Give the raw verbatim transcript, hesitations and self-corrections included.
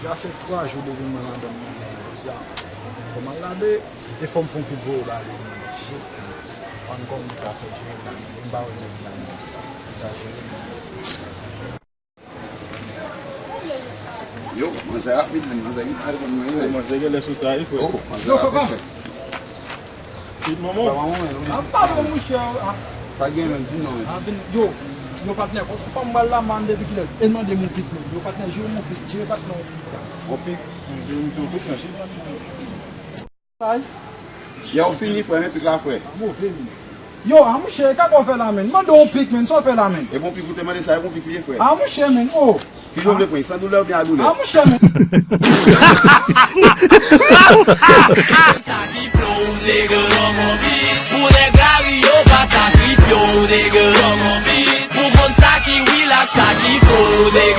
Sa fè twa jou depi mwen madanm mwen menm jodi a. Fò m al lade, e fò m fè yon pik voye ba li. Shit, man. Ann kòm li ka fè jere nan men, m pa wè nèg la non. Li ta jere nan men. Yo, manzè rapid, men manzè vin al konn mwen, wi. Manzè genlè sou sa, wi, frè. Oh, manzè rapid. Pitit manman w. Papa manman w, wi. Ap pale, monchè. Sa gen menm, di non, wi. Yo, yo, patnè, fò m pral la, man, depi kilè? E mande mon pik, men. Yo, patnè, jere mon pik, jere patnè, mon pik. Mon pik? Jere misye yon pik, nan chif. Ay. Yo, ou fini, frè, men pik la, frè. Move, men. Yo, a, monchè, ka w fè la, men? Mande yon pik, men, sa w fè la, men? E bon pik ou te mande sa, e bon pik li ye, frè. A, monchè, men, oh. Ki jan w vle pran, san doulè oubyen a doulè? A, monchè, men. Sa ki flow, nèg, kòman vit? Pou nèg lari yo pa sa ki flow, nèg, kòman vit? Pou konn sa ki relax, sa ki flow, nèg,